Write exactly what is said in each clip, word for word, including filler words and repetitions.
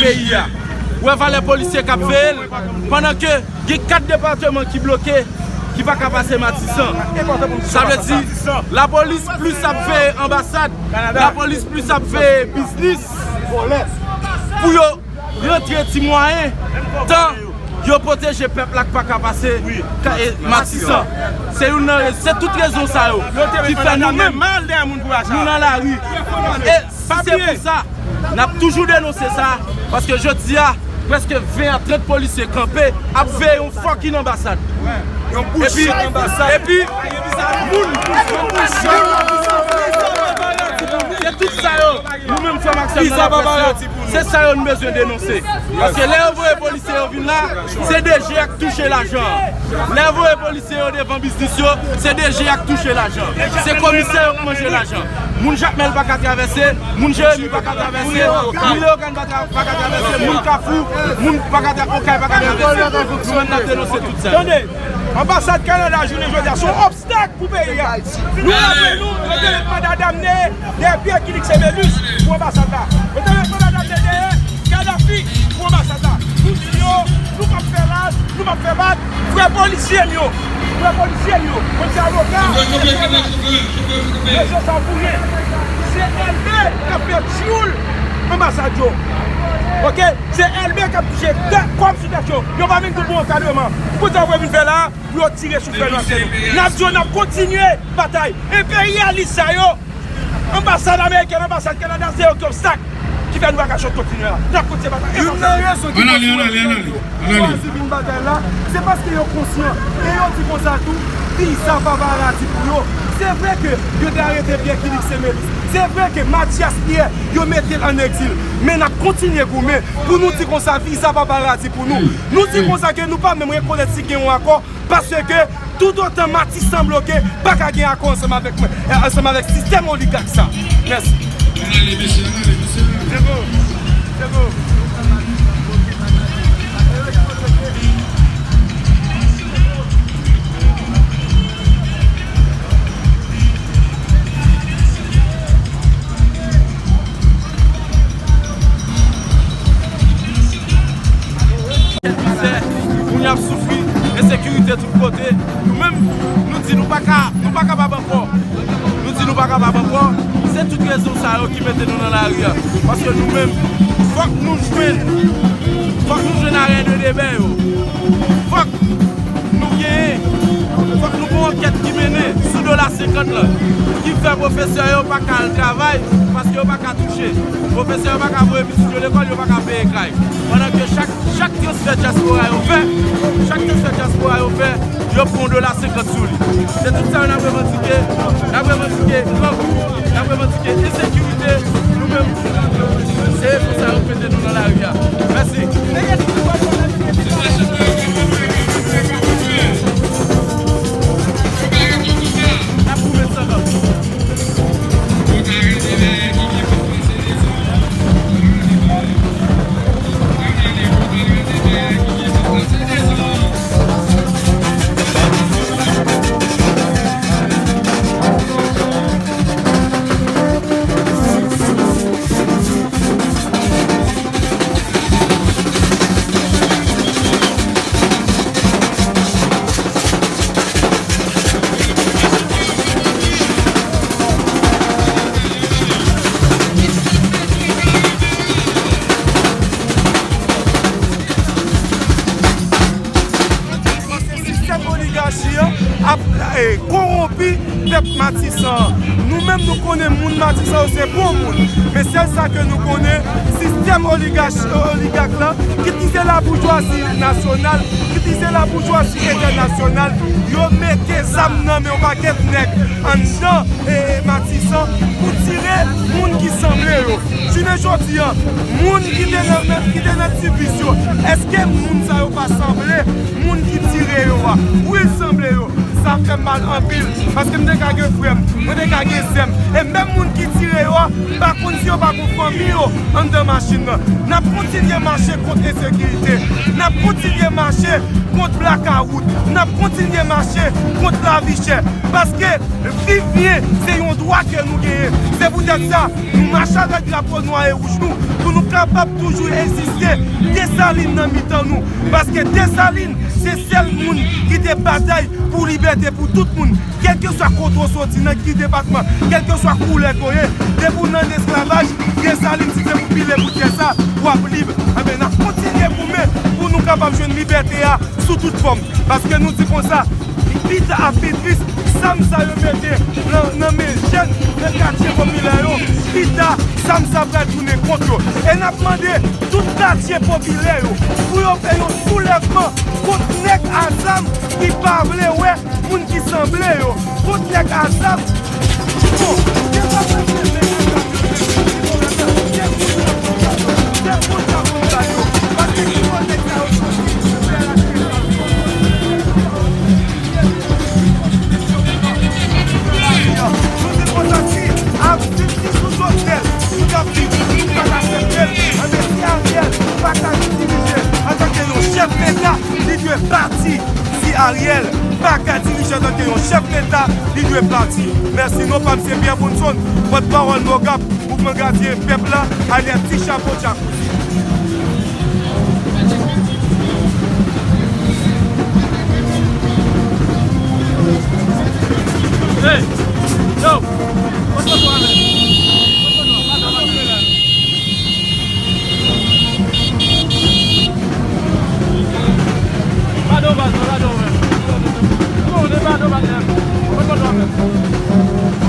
peyi a. Ou wè valè polisye k ap veye l, pandan ke gen kat depatman ki bloke, ki pa ka pase Matisan. Sa vle di, lapolis plis ap veye anbasad, lapolis plis ap veye biznis, pou yo rantre ti mwayen, tan yo pwoteje pèp la k pa ka pase ka-, e, Matisan. Se youn nan re-, se tout rezon sa yo ki fè nou menm, nou nan lari. E si se pou sa, n ap toujou denonse sa, paske jodi a, prèske ven a trant polisye kanpe, ap veye yon fucking anbasad. Epi, epi, moun, se tout sa yo, nou menm frè m ak sè m nan laprès yo, se sa yo nou bezwen denonse. Paske lè yo voye polisye yo vin la, se D G a k touche lajan an. Lè yo voye polisye yo devan biznis yo, se D G a k touche lajan. Se komisè yo k manje lajan. Moun Jakmèl pa ka travèse, moun Jeremi pa ka travèse, moun Leyogàn pa ka, pa ka travèse, moun Kafou, moun pa ka tra-, Okay pa ka travèse. Nou menm n ap denonse tout sa. Tande, anbasad Kanada jounen jodi a se yon obstak pou peyi a. Nou raple nou, yo te met manda damne dèyè Pierre Kilix Emelus pou anbasad la. Yo te met manda damne dèyè Gaddafi pou anbasad la. Nou di yo, nou p ap fè laj, nou p ap fè bak. Frè polisye m yo, frè polisye m yo, mwen se avoka, mesye sa w touye. Se Elbe k ap fè tyoul anbasad yo. Oke? Se Elbe k ap touche tè, kòb sou tèt yo. Yo pa vin tou pou ankadreman. Pou sa yo vin fè la, pou yo tire sou frè nou ak sè nou. N ap di yo, n ap kontinye batay. E peyi a li sa yo, anbasad amerikèn, anbasad Kanada, se yo ki obstak ki fè nou pa ka sot kontinye la. N ap kontinye batay. Youn nan rezon ki fè nou chwazi vin batay la, se paske yo konsyan. E yo di konsa tou, visa paparazzi pou yo. Se vre ke yo te arete Pierre Kilix Emelus. Se vre ke Mathias Pierre, yo mete l ann egzil. Men n ap kontinye goumen pou nou di konsa, visa paparazzi pou nou. Nou di konsa ke nou pa menm rekonèt si gen yon akò, paske toutotan Matisan bloke, pa ka gen akò ansanm avèk mwen, e, ansanm avèk sistèm oligak sa. Mèsi. Ann ale, mesye, ann ale, mesye. Se bon. Se bon. Kèk mizè, moun y ap soufri, ensekirite tout kote. Nou menm, nou di nou pa ka, nou pa kapab ankò. Nou di nou pa kapab ankò. Se tout rezon sa yo ki mete nou nan lari a. Paske nou menm, fòk nou jwenn, fòk nou jwenn arè de debè yo. Fòk nou genyen, fòk nou gen yon ankèt ki mennen sou dola senkant lan, ki fè pwofesè yo pa ka al travay, paske yo pa ka touche. Pwofesè yo pa ka voye pitit yo lekòl, yo pa ka peye kay. Pandan ke chak, chak transfè dyaspora yo fè, chak transfè dyaspora yo fè, yo pran yon dola senkant sou li. Se tout sa yo n ap revandike, n ap revandike grangou, n ap revandike ensekirite, nou menm, se pou sa yo mete nou nan lari a. Mèsi. N ap goumen san kanpe. Sistèm oligachi an ap, e, kowonpi pèp Matisan an. Nou menm, nou konnen moun Matisan yo se bon moun. Men sèl sa ke nou konnen, sistèm oligachi, oligak la, kit li se laboujwazi nasyonal, kit li se laboujwazi entènasyonal, yo mete zam nan men yon pakèt nèg anndan, e, Matisan pou tire moun ki sanble yo. Jounen jodi a, moun ki te nan, ki te nan ti bis yo, èske moun sa yo pa sanble moun ki tire yo a? Wi, l sanble yo. Sa fè m mal anpil, paske m te ka gen frè m, mwen te ka gen sè m. E menm moun ki tire yo a, m pa konn si yo pa gon fanmi yo anndan machin nan. N ap kontinye mache kont ensekirite. N ap kontinye mache kont blakawout. N ap kontinye mache kont lavi chè. Paske viv byen, se yon dwa ke nou genyen. Se poutèt sa, nou mache avèk drapo nwa e wouj nou, pou nou ka N ap toujou egziste. Desalin nan mitan nou. Paske Desalin, se sèl moun ki te batay pou libète pou tout moun. Kèlkeswa kote w soti, nan ki depatman, kèlkeswa koulè ke w ye, depi w nan esklavaj, Desalin, si se pou pile bout tè sa, w ap lib. Enben, n ap kontinye goumen pou nou kapab jwenn libète a sou tout fòm. Paske nou di konsa, pita ap pi tris, zam sa yo mete nan, nan men jèn, nan katye popilè yo, pita, zam sa pral tounen kont yo. E n ap mande tout katye popilè yo pou yo fè yon soulèvman kont nèg a zam ki pa vle wè moun ki sanble yo. Kont nèg a zam, bon, se pa pase men a zam yo, se moun sa pou gade yo, se moun sa pou gade yo. Paske ki bò nèg sa yo soti? Nou di konsa, si ap viv, si sou Jovenel nou t ap viv, nou pa t aksepte l. Anben, si Ariel pa ka dirije antanke yon chèf deta, li dwe pati. Si Ariel pa ka dirije antanke yon chèf deta, li dwe pati. Mèsi. Non pa m se Pierre Brunson, pòtpawòl MOGAP, Mouvman Gadyen Pèp la, alyas Ti Chapo Djakouzi. Hey! Yo! Pot foto avè m. Pot foto, pa dò, pa dò, la. Pa dò, pa dò, pa dò, pa dò. Bon, de pa dò, pa dò. Pot foto avè m.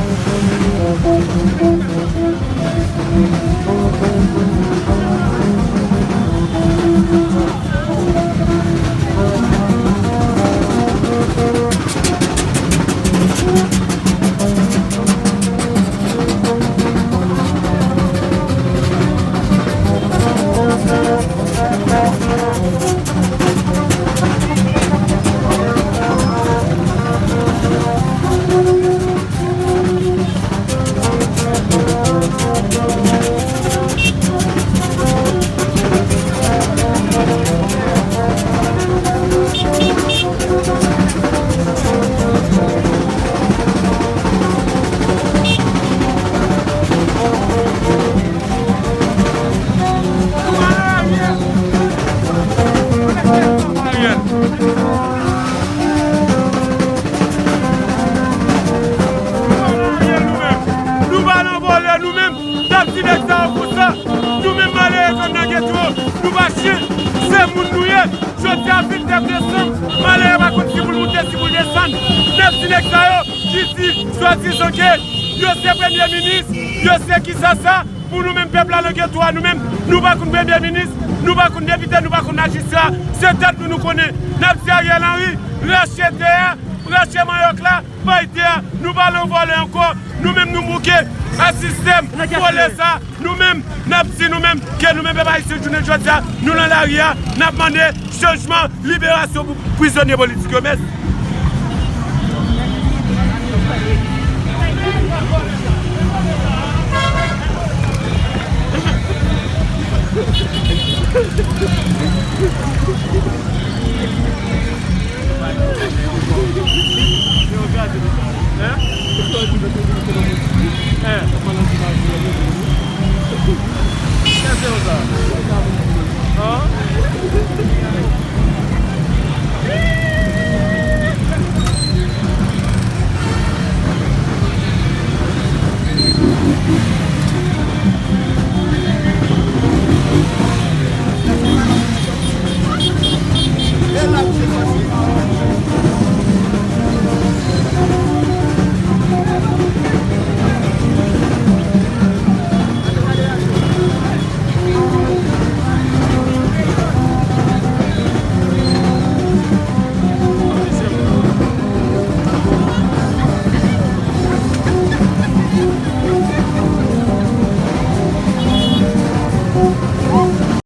Nou pa nan vòlè, nou menm. N ap di nèg sa yo konsa. Nou menm malere k ap nan geto, nou pa chen. Se moun nou ye. Jodi a vennnèf desanm, malere pa konn si pou l moute, si pou l desann. N ap di nèg sa yo ki di swadizan ke yo se premye minis, yo se kisa sa, pou nou menm pèp la nan geto a, nou menm, nou pa konn premye minis, nou pa konn depite, nou pa konn majistra. Se tèt nou nou konnen. N ap di Ariel Henry, rache tè a, rache manyòk la, bay tè a, nou pa nan vòlè ankò. Nou menm nou bouke a sistèm vòlè sa. Nou menm, n ap di nou menm ke nou menm pèp ayisyen jounen jodi a, nou nan lari a, n ap mande chanjman, liberasyon pou prizonye politik yo. Mèsi.